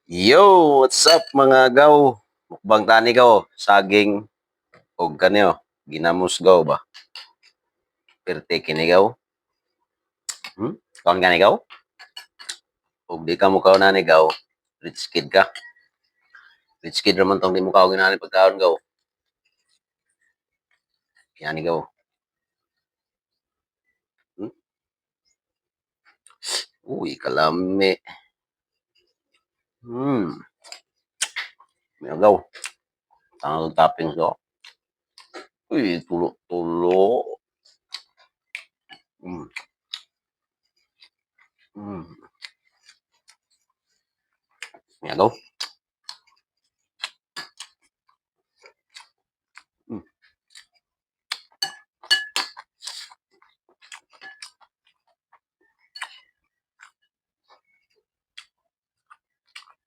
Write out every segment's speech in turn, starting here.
Yo, what's up, mga gaw? Mukbang tani, gaw, saging og kanyo, ginamos, gaw ba? Perte kini, gaw. Kaon gani, gaw? Og di ka mo kaon ani, gaw, rich kid ka. Rich kid raman tong di mo kaon ani pagkaon, gaw. Yani, gaw. Uy, kalami. Mga gaw. Tangag toppings, gaw. Uy, tulo-tulo. Mga gaw.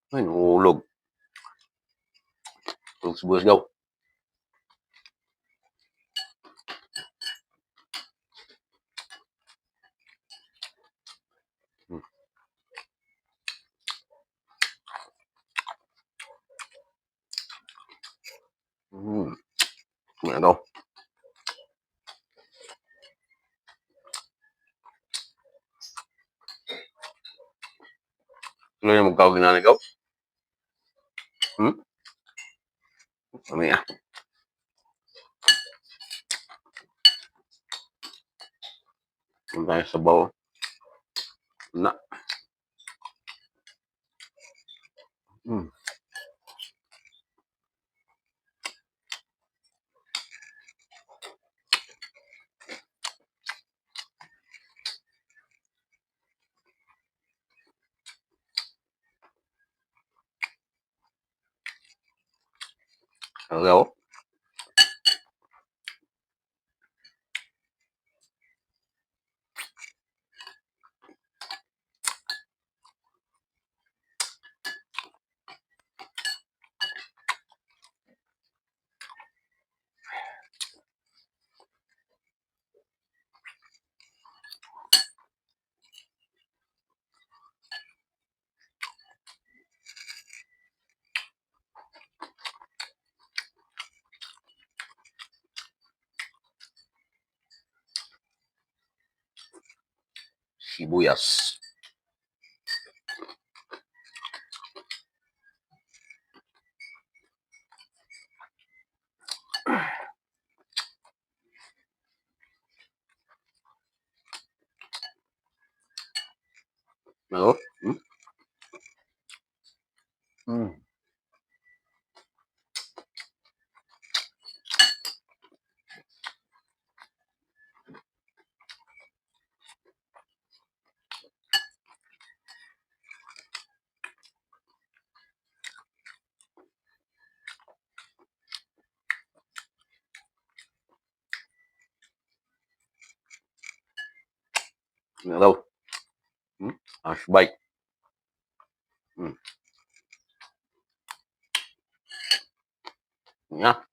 Ay, nahulog. Tulog sibuyas, gaw. Mga gaw. Tuloy na magkawag na gaw. Kami ah. Kung tayo sabaw. Na. Hello. Sibuyas. Ano? Hello. Ash bite. Yeah.